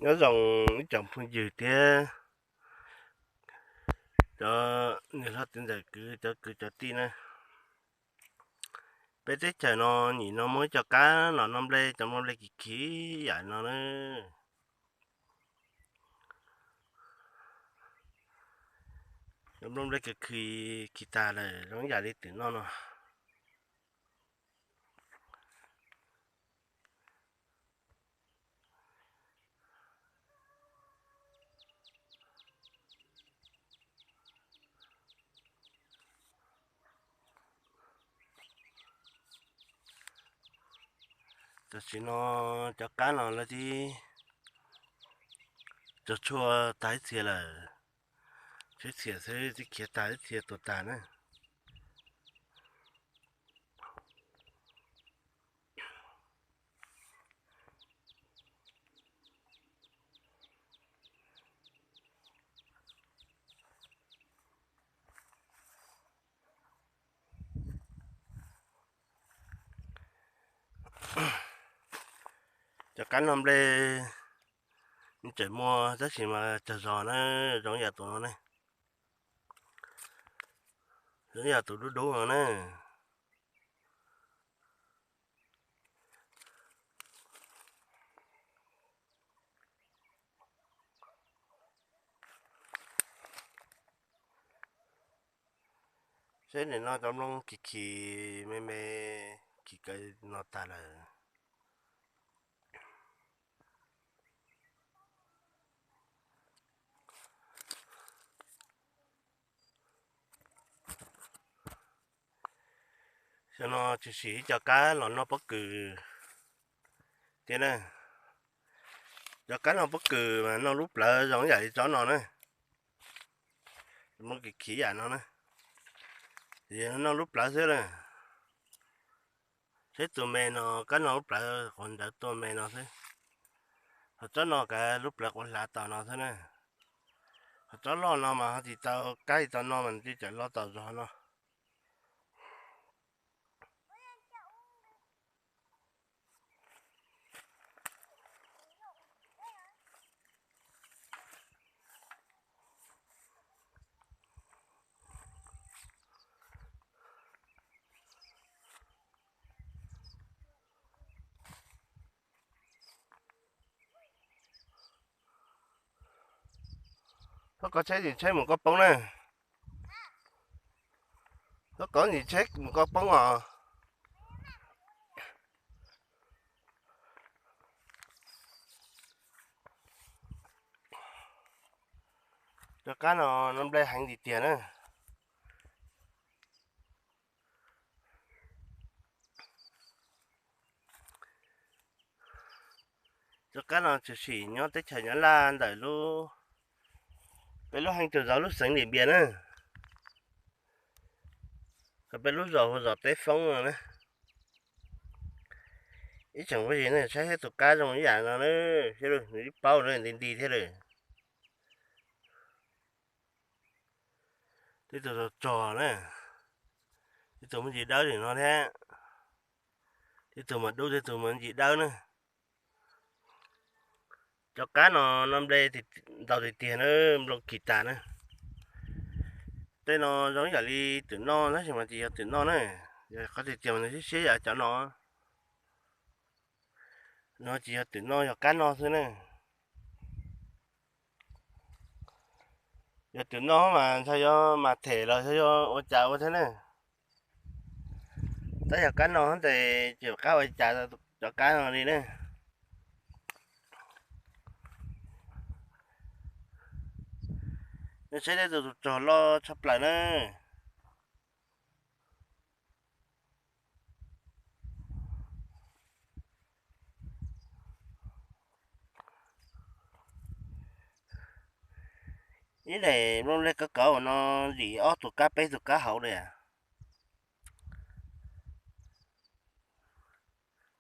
Nyob zoo ib tsoom phooj ywg thiab cov niam hlob txiv ntxawm kwv cov kwv cov tij na. Peb teb chaws no nyim no muaj ib co qab los noj nplej, cov noj nplej kim khis yam no na. Cov noj nplej kim khis, khis tag lawm zoo yam li twm no no. Tam sim no cov qab no lawv twb tsuag tsuag tag ib txhia lawm. Tsheb txhia xwb twb khiav tag ib txhia tuag tag na. Cov qab noj nplej tseem muaj tab sis mas tsawg zog na, zoo yam tus no ne, zoo yam tus dub dub no na. Seb nim no cov nplooj khis khis me me khis kaw no tag lawm. Xyoo no tshwm sim ib co qab los noj pob kws thiab na. Cov qab noj pob kws mas noj lub plawv zoo yam li tsob no na. Muaj kis khiv yam no na, noj lub plawv xwb na. Seb tus me no qab noj lub plawv quav nrawv tuaj me no xwb. Ho tsob no kav lub plawv quav hlav tom no xwb na. Ho tsob loj no mas ho tsis tau, kab tsis tau no mas nws tseem loj tom zog no. Txhob kov tsheb, tsheb mus koj poob na. Txhob kov ntsis tsheb mus koj poob os. Cov qab no noj nplej heev tiag tiag na. Cov qab no tshwm sim nyob teb chaws Nyab Laj ntawm lub, peb lub hee tus zov lub xeev Lim Npias na. Peb lub zos hu zos Teb Foob no na. Ib tsoom phooj ywg ne, saib thiab tus qab zoo ib yam no na, thiab nws ib paub na, nti nti thiab lawm. Tib tug tsog tsog na, tib tug muaj ntsis dawb li no thiab, tib tug mas dub, tib tug mas ntsis dawb na. Cov qab no noj nplej ntau tiag tiag na, nplooj kis tas na. Tej no zoo yam li twm noj tab sis mas tsis yog twm noj na, yog qhov tiag tiag mas nws siab siab yam cov no. No tsis yog twm noj, yog qab noj xwb na. Yog twm noj mas ntshe yuav mas them los yog ua cas ua thiab na. Tab yog qab noj ces tsis pom qab ua cas cov qab no li na. Nej saib tej tus tsog loj tshaj plaws na. Ib daim nplooj nplej kab kauv no ntim ob tug qab peb tug qab hauv li.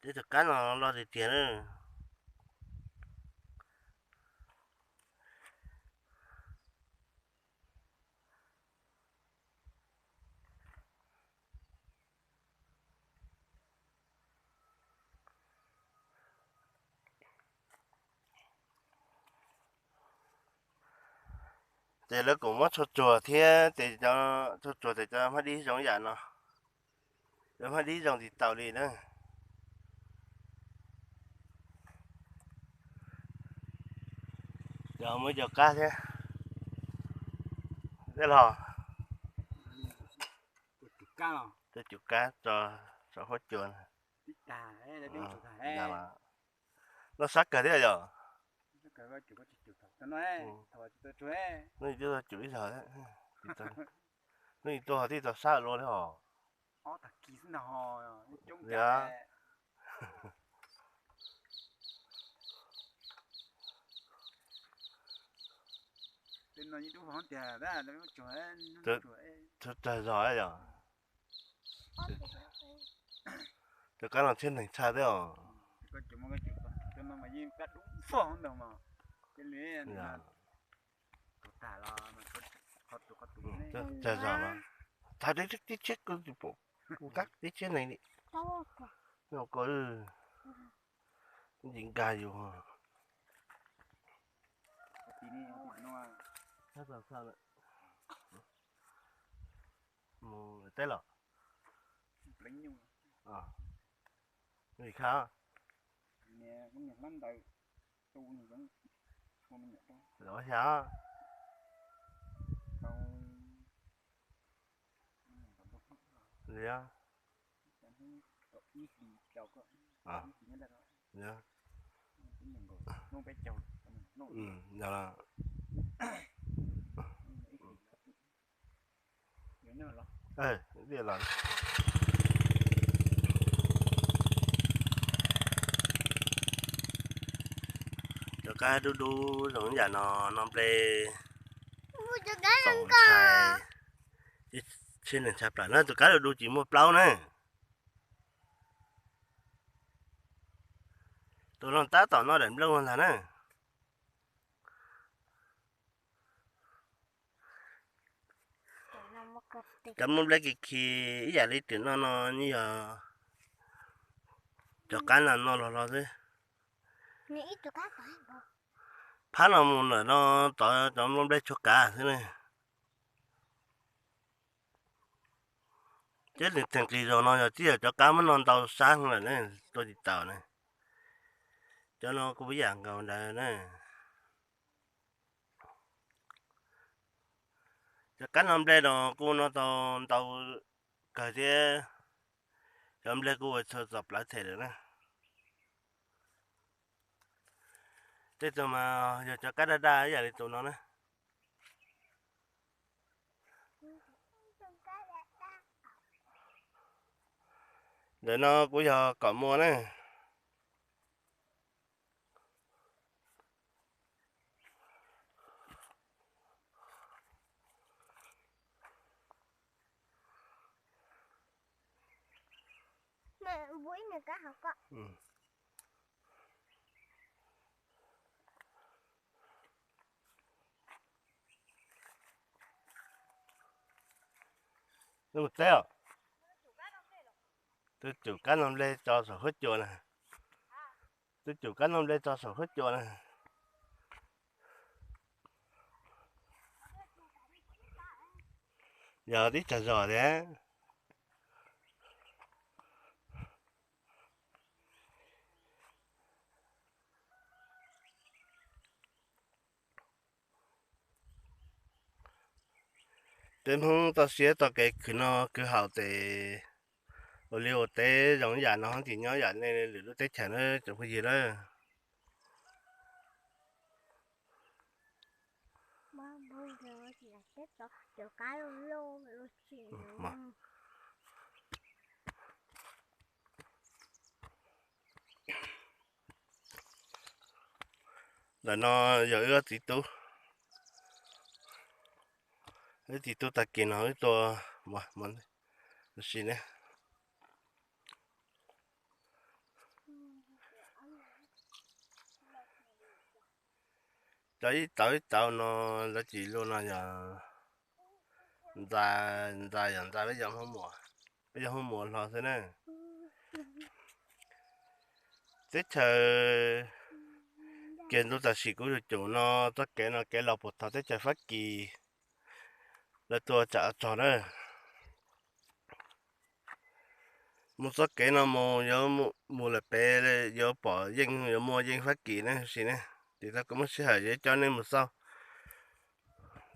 Tej tus qab no loj tiag tiag na. Ces lawv kuj muab tshuaj tsuag thiab ces cov tshuaj tsuag ces cov hmab dib zoo yam no, cov hmab dib zoo tsis taus li na. Cov muab cov kab thiab, tej los tej cov kab tso huab cua. Noj sab kawg thiab yom. Noj ib tug cub ib zog, noj ib tug ho tib tau sab luaj li os. Tsawg zog yom. Cov kab no thiab neeg tshaj thiab os. Tsawg zog no, tib tsheb kuv tsis pom, kuv kab tib tsheb neeg li. Ko ntsis nkag yus. Mus teb los? Vim kha los xyov. Li, li. Cov kab dub dub zoo yam no, no nplej txaus ntshai, thiab neeg tshaj plaws na, tus kab dub dub tsis muaj plaub na. Tus no tab tom noj daim nplooj ntag na. Cov nplooj nplej khi khi ib yam li tim no no, yog cov kab no no los los xwb. Phab no mus ntawm no tod cov nplooj nplej tshuab kav xwb ne. Tib neeg theem qis zaus no yog tib yam cov kab muab no ntau sab lawm ne, tua tsis taus ne. Cov no kuj ib yam nkaus ntawd na. Cov kab no nplej no kuj no tau ntau kawg thiab, cov nplej kuj ua txog txom plawv them lawm na. Tej tug mas yog cov kab daj daj ib yam li tus no na. Ntawm no kuj yog kom muaj na. Mus teb os. Twb cum kab no nplej tso saum huab cua na. Twb cum kab no nplej tso saum huab cua na. Yog tib tsag zog thiab. Peb Hmoob toj siab toj kev khwv noj khwv haus ces ua liaj ua teb zoo yam no ces nyob yam nej lwm lub teb chaws na tsoom phooj ywg na. Ntawm no yog wb txiv tub, wb txiv tub tag kis no wb tua mus si ne. Cov ib tauv ib tauv no lawv tsis luaj no yog ntxa, ntxa yog ntxa peb yog Hmoob Muas, peb yog Hmoob Muas hlo xwb na. Teb chaws Ces ntu tam sim kuv yuav caum no txoj kev no kev los puag thav teb chaws Fab Kis, lawv tuaj tsam tsog na. Mus txoj kev no mus yuav mus lawm pem, yuav pom yeej yuav muaj yeej Fab Kis ne si ne. Ces tau kuv muab sij hawm yuav coj nej mus xauj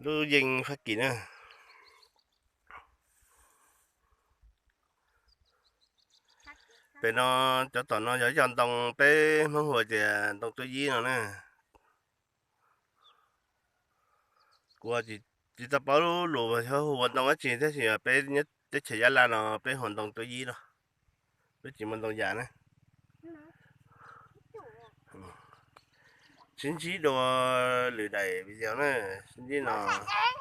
lub yeej Fab Kis na. Pem no, cov tom no yog yog ntoo peb Hmoob hu tias ntoo tub yib no na. Kuv tsis tau paub lus hu ua ntoo dab tsi thiab, tab sis peb nyob teb chaws Yab Laj no peb hu ua ntoo tub yib no, peb tsis muaj ntoo yam na. Sib ntsib dua lwm daim video na, sib ntsib no.